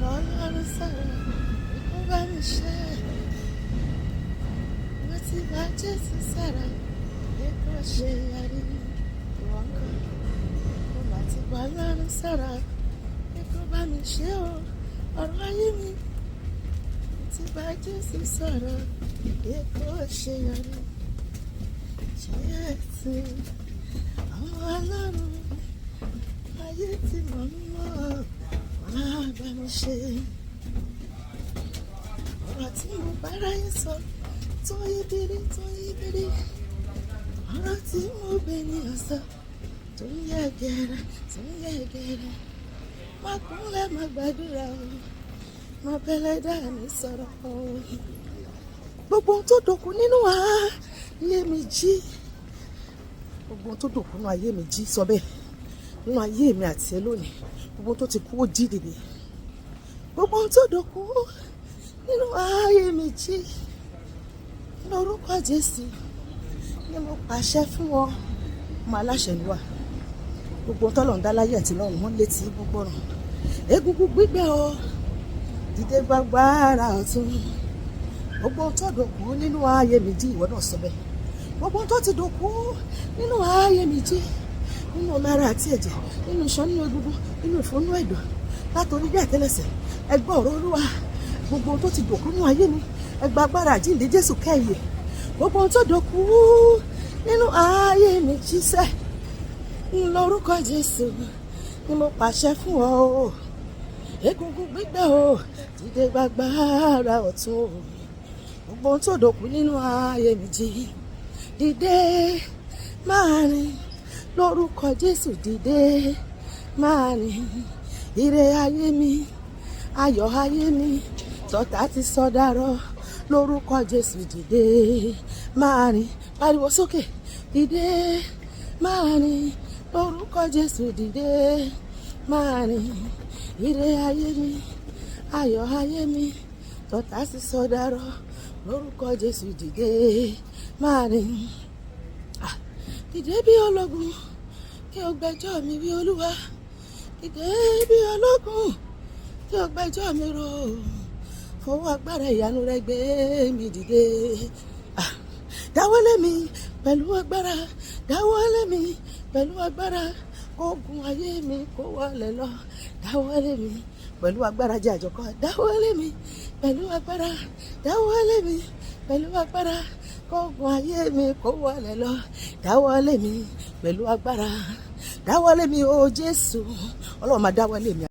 Bá Ọlọ́run sọ̀rọ̀, kó bá mi ṣe. Mo ti bá Jésù sọ̀rọ̀, kó ṣe yọrí. Ìwọ ńkọ́? Mo mà ti bá Ọlọ́run sọ̀rọ̀, kó bá mi ṣe o. Ọ̀rọ̀ ayé mi. Mo ti bá Jésù sọ̀rọ̀, kó ṣe yọrí. Jésù, ọmọ Ọlọ́run, ayé tí mò ń mọ̀, wá bá mi ṣe. Ọ̀rọ̀ tí mo bá ráyé sọ, tó yí bírí, tó yí bírí. Ọ̀rọ̀ tí mo bẹ ní ọ̀sán, tó ń yẹ gẹ̀rẹ́, tó ń yẹ gẹ̀rẹ́. Má kúnlẹ̀, má gbàdúrà o, má bẹ̀rẹ̀ dá mi sọ̀rọ̀ o. Gbogbo ohun tó dòkú nínú ayé mi jí. Gbogbo ohun tó dòkú nínú ayé mi jí, sọ bẹ́ẹ̀. Nínú ayé mi àti ẹ lónìí, gbogbo ohun tó ti kú, ó jí dìde. Gbogbo ohun tó dòkú nínú ayé mi jí. Lórúkọ Jésù ni mo pàṣẹ fún ọ. Ọmọ aláṣẹ ni wà. Gbogbo ohun tọ́lọ́run dá láyé àti lọ́run, wọ́n létí gbogbo ọ̀run. Egungun gbígbẹ o, dìde gbàgbára ọ̀tún. Gbogbo ohun tó dòkú nínú ayé mi jí, ìwọ náà sọ bẹ́ẹ̀. Gbogbo ohun tó ti dòkú nínú ayé mi jí. Nínú omi ara àti ẹ̀jẹ̀, nínú iṣan, nínú egungun, nínú ìfúnnú ẹ̀dọ̀, látorí dé àtẹ́lẹsẹ̀. Ẹ gbọ́ ọ̀rọ̀ Olúwa. Gbogbo ohun tó ti dòkú nínú ayé mi, ẹ gba agbára àjíǹde Jésù kẹ́yè. Gbogbo ohun tó dòkú nínú ayé mi jíṣẹ́. Lórúkọ Jésù ni mo pàṣẹ fún ọ o. Egungun gbígbẹ o, dìde gbàgbára ọ̀tún o. Gbogbo ohun tó dòkú nínú ayé mi jí. Dìde máa rìn lórúkọ Jésù, dìde máa rìn. Ire ayé mi, ayọ̀ ayé mi, tọ́ta ti sọdárọ̀, lórúkọ Jésù, dìde máa rìn. Pariwo sókè, dìde máa rìn lórúkọ Jésù, dìde máa rìn. Ire ayé mi, ayọ̀ ayé mi, tọ́ta ti sọdárọ̀, lórúkọ Jésù, dìde máa rìn. Ah, dìde bí ológun kí o gbẹ́jọ́ mi bí Olúwa. Dìde bí ológun kí o gbẹ́jọ́ mi rò, fọwọ́ agbára ìyanu rẹ gbé mi dìde. Ah, dáwọ́lé mi pẹ̀lú agbára, dáwọ́lé mi pẹ̀lú agbára, kó gun ayé mi kó wọlé lọ. Dáwọ́lé mi pẹ̀lú agbára, jẹ́ àjọkọ́. Dáwọ́lé mi pẹ̀lú agbára, dáwọ́lé mi pẹ̀lú agbára, kó gun ayé mi kó wọlé lọ. Dáwọ́lé mi pẹ̀lú agbára, dáwọ́lé mi o Jésù. Ọlọ́run máa dáwọ́lé mi.